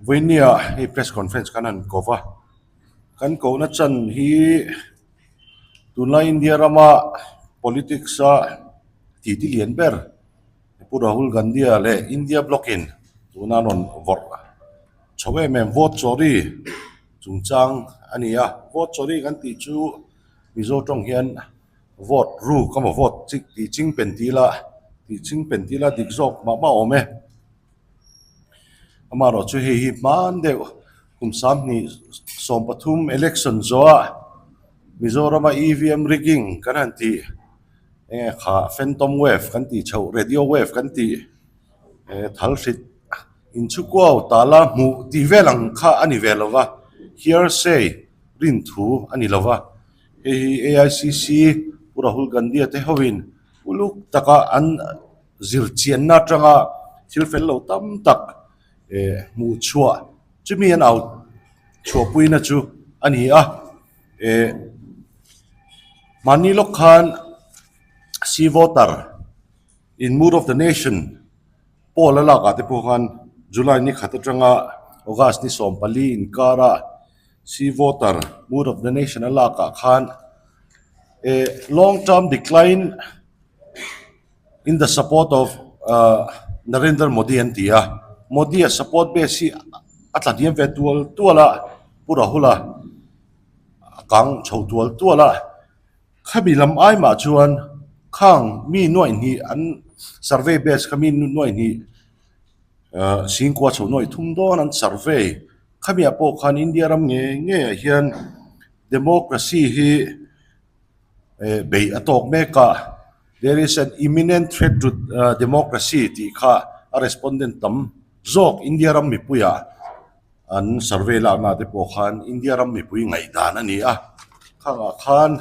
Vawinia hei press conference kan han ko va, kan kohna chan hi tunlai India rama politics a titi lian ber Pu Rahul Gandhi-a leh India bloc in tuna an rawn vawrh chho em em vote chawri chungchang a ni a, vote chawri kan tih chu Mizo tawng hian vote ruk emaw vote tih ching pen tih ila tih ching pen tih ila dik zawk mah mah a awm e. Amaherawh chu hei hi hman deuh kum 20 13 election zawhah Mizorama EVM rigging kan han tih enge kha phantom wave kan tih chhoh radio wave kan tih eh thal hrit inchhukuau tala hmuh tih vel ang kha a ni ve lo va hearsay rin thu a ni lo va hei hi AICC Pu Rahul Gandhi-a te hoin uluk taka an Zirchianna atanga thil fel lo tam tak eh hmuh chhuah chumi an au chhuahpuina chu a ni a eh mahni lawk khan sea water in mood of the nation pawl a lakah te pawh khan July ni khat atanga August ni 14 inkara sea water mood of the nation a lakah khan eh long term decline in the support of Narendra Modi an ti a, Modi a support base hi a tla hniam ve tual tual a, Pu Rahul a a kang chho tual tual a, khami lam ai mah chuan khang mi nuaih hnih an survey base kha mi nuaih hnih ah singkua chho nuaih thum dawn an survey khami ah pawh khan India ram ngei ngei ah hian democracy hi eh beih a tawk mek a there is an imminent threat to democracy tih kha a respondent tam zawk India ram mipuiah an survey lakna te pawh khan India ram mipui ngaihdan a ni a khangah khan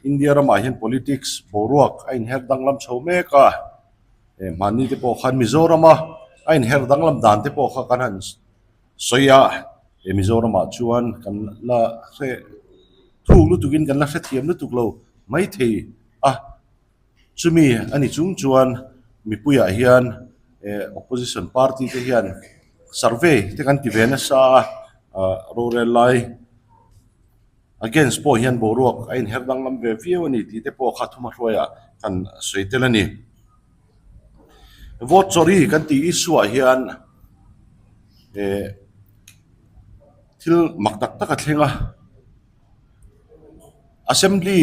India ramah hian politics boruak a inher danglam chho mek a eh hmanni te pawh khan Mizorama a inher danglam dan te pawh kha kan han sawi a he Mizoramah chuan kan la hre thuk lutukin kan la hrethiam lutuk lo maithei a chumi a ni chung chuan mipuiah hian eh opposition party te hian survey te kan ti ve nasa a ah rorel lai against pawh hian boruak a inher danglam ve viau a ni tih te pawh kha thuma hruaiah kan sawi tel a ni. Vote chawri kan tih issue ah hian eh thil mak tak tak a thleng a assembly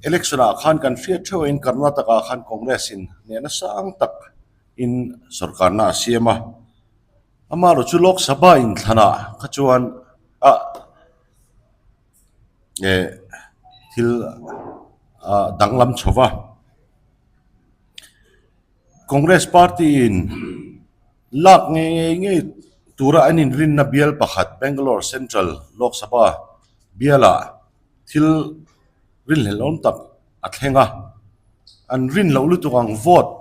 election ah khan kan hriat theuh in Karnataka ah khan Congress in hnehna sang tak in sorkar na a siam a amaherawh chu Lok Sabha inthlan ah kha chuan ah eh thil ah danglam chho va. Congress party in lak ngei ngei ngei tura an inrinna bial pakhat Bangalore Central Lok Sabha bialah thil rinhlelh awm tak a thleng a, an rin loh lutuk ang vote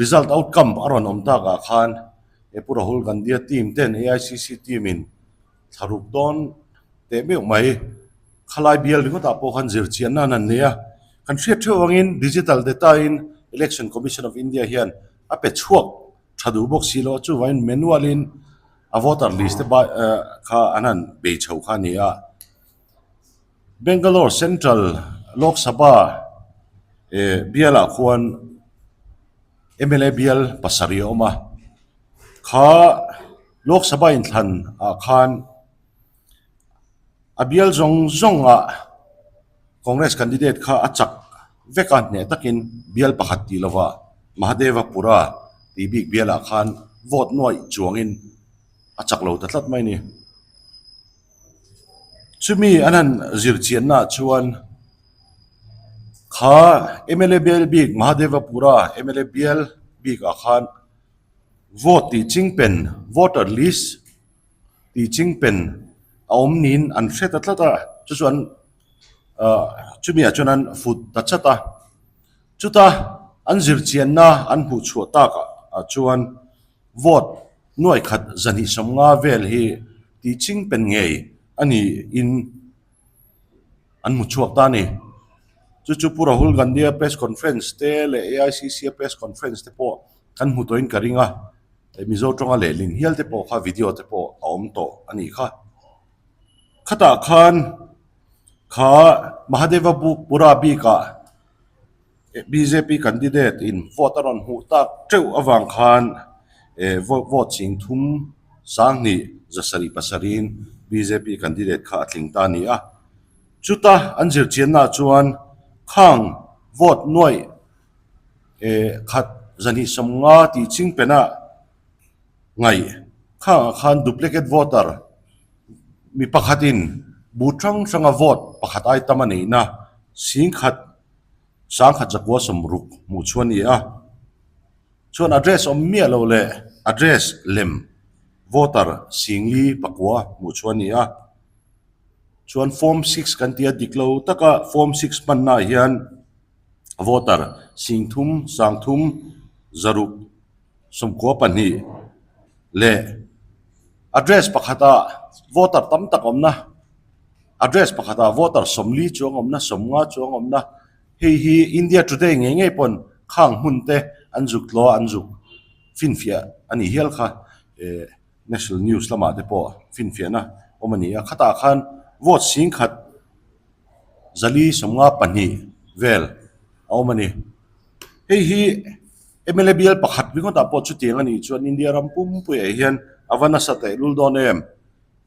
result outcome a rawn awm takah khan he Pu Rahul Gandhi-a team ten AICC team in thla ruk dawn teh meuh mai. Khalai bial ringawtah pawh khan zirchianna an han nei a, kan hriat theuh angin digital data in Election Commission of India hian a pe chhuak tha duh bawk si lo a, chuvangin manual in a voter list te kha an han bei chho kha a ni a. Bangalore Central Lok Sabha bialah khuan mla bial pasarih a awm a, kha Lok Sabha inthlan ah khan A bial zawng zawngah Congress candidate kha a chak vek a, hneh takin bial pakhat tih lovah Mahadevapura tih bik bialah khan vote nuaih chuangin a chak lo ta tlat mai a ni. Chumi an han zir chiannaah chuan kha mla bial bik Mahadevapura mla bial bikah khan vote tih chingpen voter list tih chingpen a awm niin an hre ta tlat a chu chuan ah chumi ah chuan an fut ta chat a chuta an zir chianna an hmuh chhuah tak ah chuan vote nuai khat zahnih sawmnga vel hi tih chingpen ngei a ni in an hmu chhuak ta a ni chu chu Pu Rahul Gandhi a press conference te leh AICC a press conference te pawh kan hmu tawhin ka ring a. Mizo tawnga lehlin hial te pawh kha video te pawh a awm tawh a nih kha. Khatah khan kha Mahadeva Pura bikah bjp candidate in vote a rawn hmuh tak teuh avang khan vote ching thum sanghnih zasarih pasarih in bjp candidate kha a tling ta a ni a. Chuta an zirchianna ah chuan khang vote nuaih khat zahnih sawmnga tih ching penah ngaih khangah khan duplicate voter mi pakhatin booth hrang hranga vote pakhat ai tam a neihna singkhat sangkhat zakua sawmruk hmuh chu a ni a chuan address awm miah loh leh address lem voter singli pakua hmuh chu a ni a chuan form six kan tih a dik lo taka form six hmanna ah hian voter singthum sangthum zaruk Sawmkua 2 leh address pakhatah voter tam tak awmna address pakhatah voter 40 chuang awmna 50 chuang awmna hei hi India Today ngei ngei pawn khang hmun te an zuk tlaw a an zuk finfiah a nih hial kha eh national news lamah te pawh finfiahna awm a ni a khatah khan vote 10,000 zali 52 vel a awm a ni. Hei hi mla bial pakhat ringawtah pawh chutiang a nih chuan India ram pumpuiah hian a va nasa tehlul dawn em?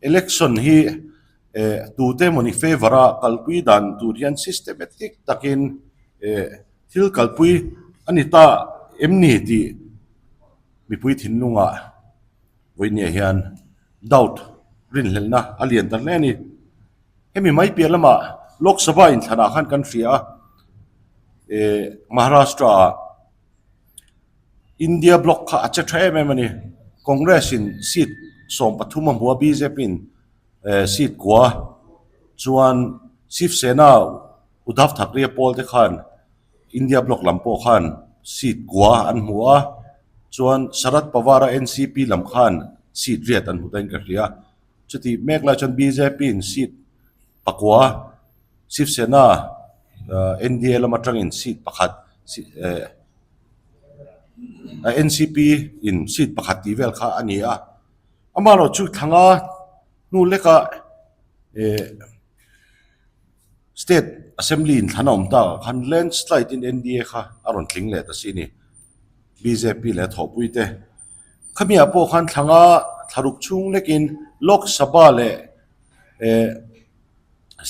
Election hi eh tute emawni favour a kalpui dan tur hian systematic takin eh thil kalpui a ni ta em ni tih mipui thinlungah vawinia hian doubt rinhlelhna a lian ta hle a ni. Hemi mai piah lamah Lok Sabha inthlanah khan kan hria a, eh Maharashtra ah India block kha a che tha em em a ni. Congress in seat 13 a hmu a, bjp in eh seat kua chuan Shiv Sena Uddhav Thackeray pawl te khan India block lam pawh khan seat kua an hmu a, chuan Sharad Pawar a NCP lam khan seat riat an hmu ta in ka hria. Chutih mek lai chuan bjp in seat pakua Shiv Sena NDA lam atangin seat pakhat NCP in seat pakhat tih vel kha a ni a. Amaherawhchu thlanga hnu leka eh State Assembly in thlan a awm tak ah khan landslide in NDA kha a rawn tling leh ta si a ni. Bjp leh a thawhpui te. Khami ah pawh khan thlanga thlaruk chhung lekin Lok Sabha leh eh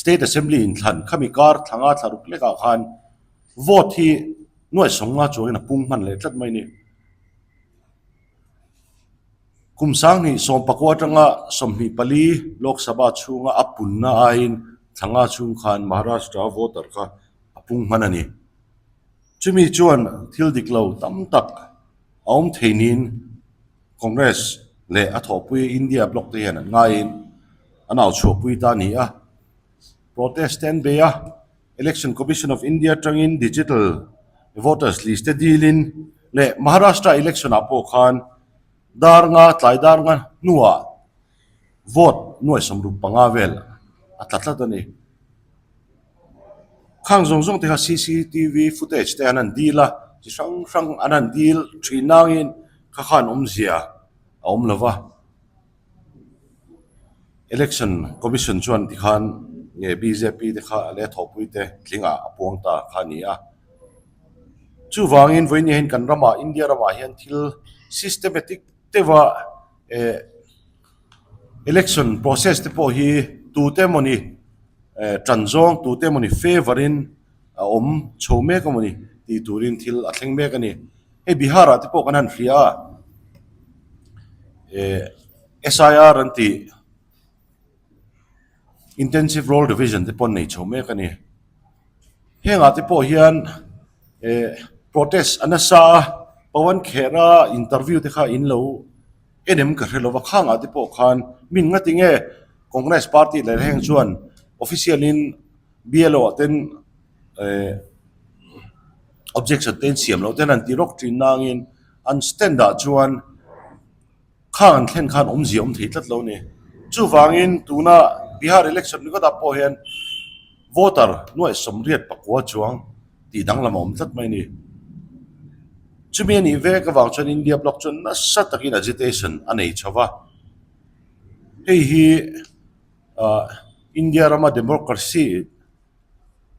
State Assembly in thlan khami kar thlanga thlaruk lekah khan vote hi nuaih 50 chuangin a pung hman leh tlat mai a ni. Kum 2019 atanga 24 Lok Sabha chhunga a punna aiin thlanga chhung khan Maharashtra voter kha a pung hman a ni. Chumi chuan thil dik lo tam tak a awm thei niin Congress leh a thawhpui India bloc te hian an ngaiin an au chhuahpui ta a ni a. Protest te an bei a, Election Commission of India atangin digital voters list te dilin leh Maharashtra election ah pawh khan dar nga tlai dar nga hnuah vote nuai 65 vel a tla tlat a ni. Khang zawng zawng te kha cctv footage te an han dil a, chi hrang hrang an han dil thin nangin kha khan awmzia a awm lo va. Election Commission chuan tikhan nge bjp te kha leh thawhpui te tlingah a puang ta kha a ni a. Chuvangin vawiin hian kan ramah India ramah hian thil systematic deuha eh election process te pawh hi tute emawni eh tan zawng tute emawni favour in a awm chho mek emawni tih turin thil a thleng mek a ni. Hei Bihar ah te pawh kan han hria a eh SIR an tih Intensive Roll Revision te pawh an nei chho mek a ni. Hengah te pawh hian eh protest a nasa a Pawan Khera interview te kha in lo en em ka hre lo va khangah te pawh khan min ngati nge Congress party leh heng chuan official in BLO ah ten eh objection te an siam loh ten an ti rawk thin nangin an stand ah chuan khang an thlen khan awmzia awm thei tlat lo a ni. Chuvangin tuna Bihar election ringawtah pawh hian voter nuaih 84 chuang tih danglam a awm tlat mai a ni. Chumi a nih vek avang chuan India bloc chuan nasa takin agitation a nei chho va. Hei hi ah India rama democracy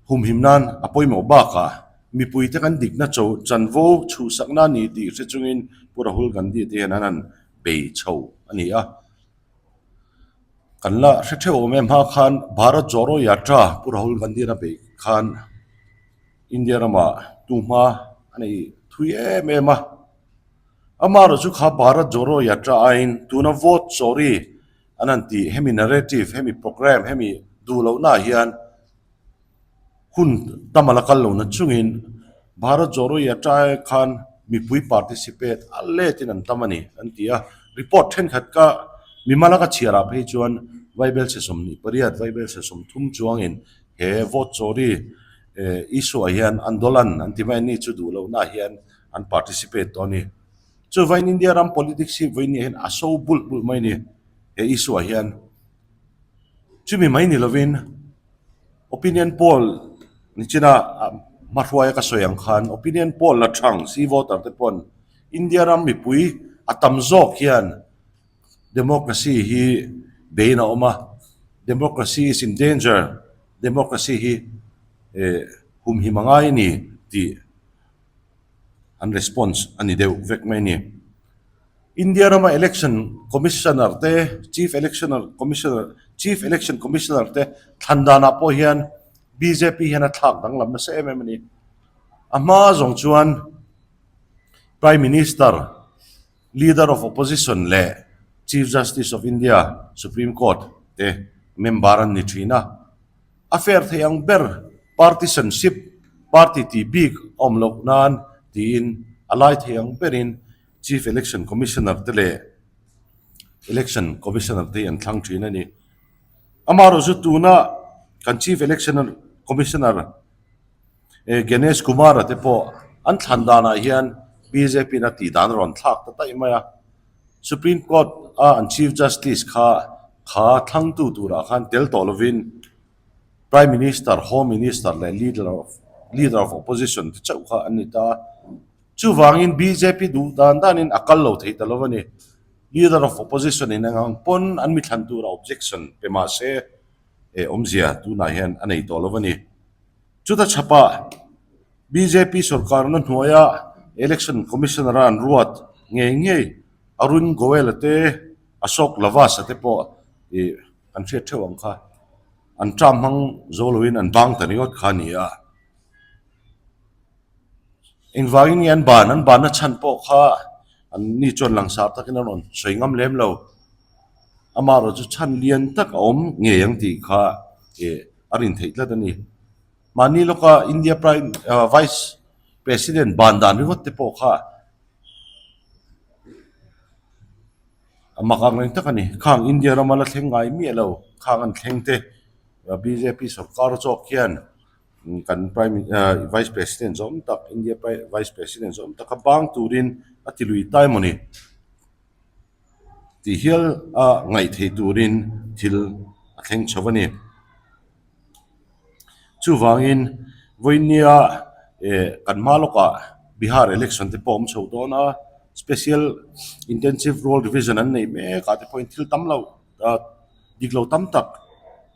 humhim nan a pawimawh bakah mipuite kan dikna cho chanvo chhuhsakna a ni tih hre chungin Pu Rahul Gandhi te hian an han bei chho a ni a. Kan la hre theuh awm em hma khan Bharat Joro Yatra Pu Rahul Gandhi an a beih khan India ramah tuhma a nei thui em em a. Amaherawhchu chu kha Bharat Joro Yatra aiin tuna vote chori an han tih hemi narrative, hemi programme, hemi duh lohnaah hian hun tam a la kal lohna chungin Bharat Joro Yatra khan mipui participate a letin an tam a ni an ti a. Report thenkhat ka mimal a ka chhiarah phei chuan Vaibelchhe 28, Vaibelchhe 30 chuangin he vote chori issue ah hian andolan an ti mai a ni chu duh lohnaah hian an participate tawh a ni. Chuvain India ram politics hi vawiin ah hian a so bulh bulh mai a ni he issue ah hian. Chumi mai ni lovin opinion poll nichina hmahruaia ka sawi ang khan opinion poll la thang C voter te pawn India ram mipui a tam zawk hian democracy hi bein a awm a, democracy is in danger, democracy hi eh humhim a ngai a ni tih an response a ni deuh vek mai a ni. India rama election commissioner te chief electioner commissioner chief election commissioner te thlan danah pawh hian bjp hian a thlak danglam nasa em em a ni. A hma zawng chuan prime minister leader of opposition leh chief justice of India supreme court te member an ni thin a. A fair thei ang ber partisanship party tih bik awm loh nan tiin a lai thei ang berin Chief Election Commissioner te leh Election Commissioner te hi an thlang thin a ni. Amaherawhchu tuna kan Chief Election Commissioner Ganesh Kumar-a te pawh an thlan danah hian bjp in a tih dan a rawn thlak ta daih mai a. Supreme Court a an Chief Justice kha kha thlangtu turah khan tel tawh lovin Prime Minister, Home Minister leh Leader of Leader of Opposition te chauh kha an ni ta a. Chuvangin bjp duh dan danin a kal lo thei ta lo a ni. Leader of Opposition in eng ang pawn an mi thlan tura objection pe mah se eh awmzia tunah hian a nei tawh lo a ni. Chuta chhapah bjp sorkarna hnuaia Election Commissioner a an ruat ngei ngei Arun Goel-a te, Ashok Lavasa te pawh ih an hriat theuh ang kha. An term hmang zo loin an bang ta ringawt kha a ni a. Engvangin nge an ban? An banna chhan pawh kha an ni chuan langsar takin an rawn sawi ngam lem lo. Amaherawhchu chhan lian tak a awm ngei ang tih kha ih a rin theih tlat a ni. Mahni lawka India Prime Vice President ban dan ringawt te pawh kha a mak ang reng tak a ni. Khang India rama la thleng ngai miah lo khang an thleng te bjp sorkar zawk hian kan Prime Vice President zawm tak India Vice President zawm tak a bang turin a ti lui ta emaw ni. Tih hial a ngaih theih turin thil a thleng chho a ni. Chuvangin vawinia eh kan hma lawkah Bihar election te pawh a awm chho dawn a, special intensive roll revision an neih mek ah te pawhin thil tam lo ah dik lo tam tak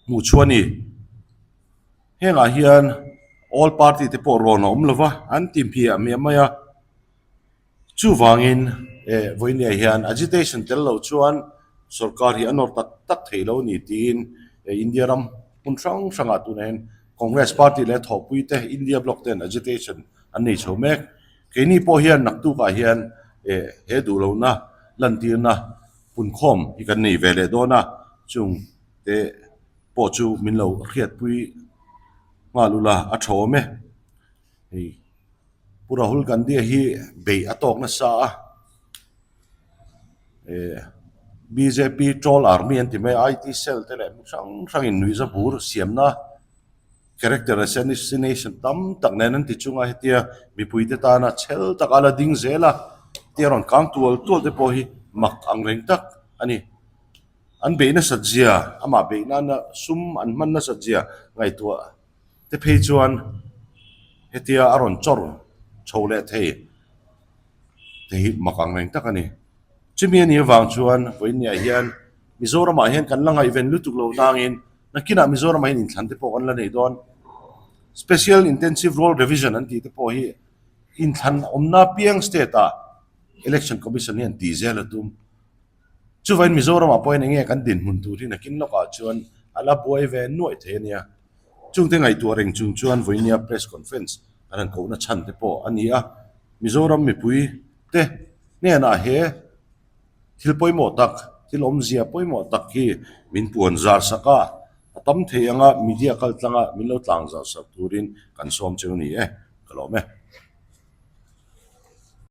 hmuh chhuah a ni. Hengah hian all party te pawh rawn a awm lo va, an ti hmiah hmiah mai a. Chuvangin eh vawinia hian agitation tel lo chuan sorkar hi a nawr tak tak thei lo a ni tiin eh India ram hmun hrang hrangah tunah hian Congress party leh thawhpui te India bloc ten agitation an nei chho mek. Keini pawh hian naktukah hian eh he duh lohna lantirna punkhawm hi kan nei ve leh dawn a, chung te pawh chu min lo hriatpui nghal ula a tha awm e. Hei Pu Rahul Gandhi hi beih a tawk nasa a, eh bjp troll army an ti mai a, IT cell te leh mi hrang hrang in nuihza bur siamna character assassination tam tak nen an ti chung a hetia mipui te tana chhel taka la ding zel a, hetia rawn kang tual tual te pawh hi mak ang reng tak a ni. An beih nasat zia amah beih nana sum an hman nasat zia ngaihtuah. Te phei chuan hetia a rawn chawr chho leh thei. Te hi mak ang reng tak a ni. Chumi a nih avang chuan vawiinniah hian Mizoramah hian kan la ngaihven lutuk lo nangin nakinah Mizoramah hian inthlan te pawh kan la nei dawn. Special Intensive Roll Revision an tih te pawh hi inthlan awmna piang state ah Election Commission hian tih zel a tum. Chuvain Mizoramah pawhin eng nge kan dinhmun tur hi nakin lawkah chuan a la buai ve nuaih thei a nia. Chungte ngaihtuah reng chung chuan vawinia press conference an han kohna chhan te pawh a ni a. Mizoram mipui te hnenah he thil pawimawh tak, thil awmzia pawimawh tak hi min puan zar sak a, a tam thei anga media kal tlanga min lo tlang zar sak turin kan sawm cheu ni e, ka lawm e.